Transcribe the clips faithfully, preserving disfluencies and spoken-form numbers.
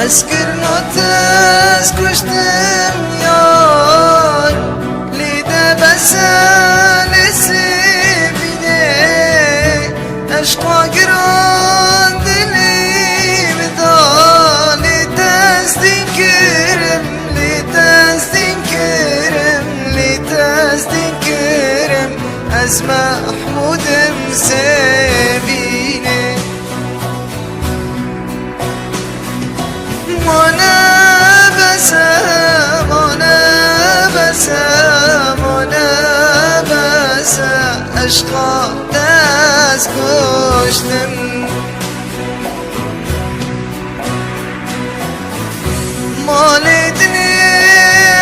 Ez kirina te ez kuştim yar, lê te bes e lê sêvînê. Eşqa giran dilê min da, lê te ez dîn kirim, lê te ez dîn kirim, lê te ez dîn kirim. Ez Mehmûd im sêvînê. Mane bes e, mane bes e, mane bes e, eşqa te ez kuştim. Malê dinê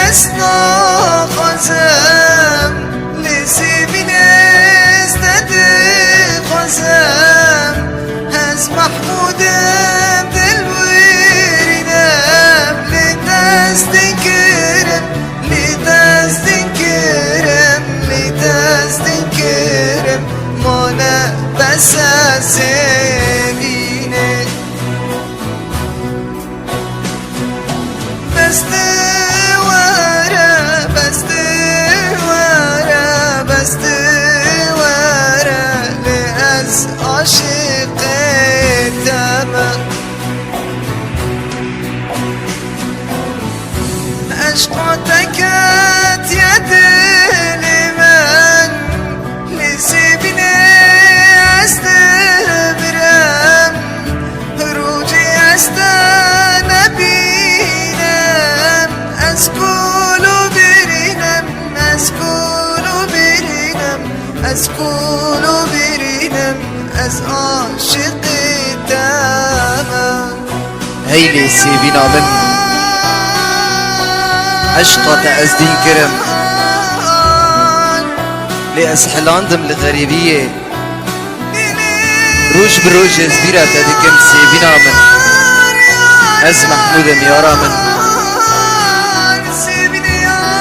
ez naxwazim, lê sêvînê ez te dixwazim. Ez Mehmûd im dilwêrîn im, lê te ez dîn kirim, lê te ez dîn kirim, lê te ez dîn kirim. Mane bes e sêvînê. Bes tu were, bes tu were, bes tu were, lê ez aşiqê te me. Eşqa te ketiye dilê min, lê sêvînê ez dimirim. Rojê ez te nebînim, ez kul û birîn im, ez kul û birîn im, ez kul û birîn im, ez aşiqê te me. Hey lê sêvîna min, eşqa te ez dîn kirim, lê ez hilandim li xerîbiyê. Roj bi roj ez bîra te dikim sêvîna min. Ez Mehmûd im yara min.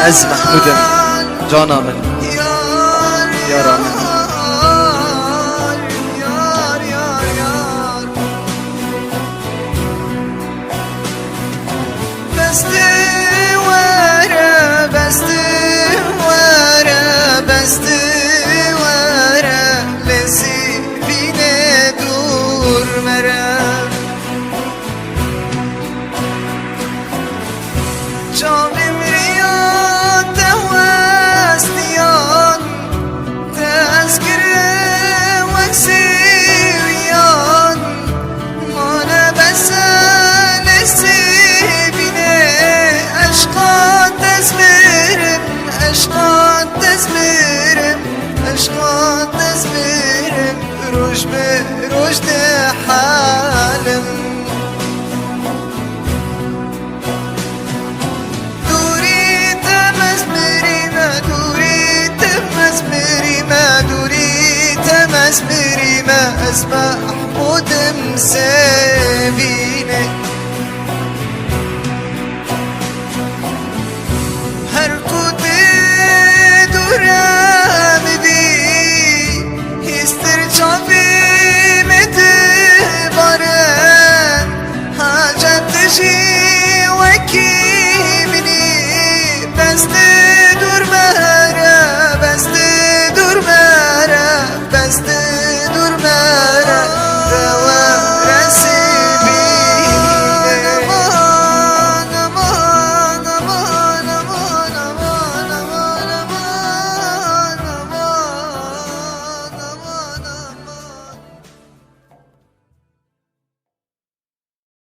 Ez Mehmûd im cana min. Yara min. Bes tu were, bes tu were, bes tu were, lê sêvînê dûr mere. Çavê min riya te westiyan, te ez kir wek sêwiyan. Mane bes e lê sêvînê, eşqa te ez mirim, eşqa te ez mirim, eşqa te ez mirim. Roj bi roj dihelim. Dûrî te me ez mirîme, dûrî te me ez mirîme, dûrî te me ez mirîme, ez Mehmûd im sêvînê. Her ku tu dûre min bî, hîstir çavê min dibarin. Hacet tu jî wekî min î, bes tu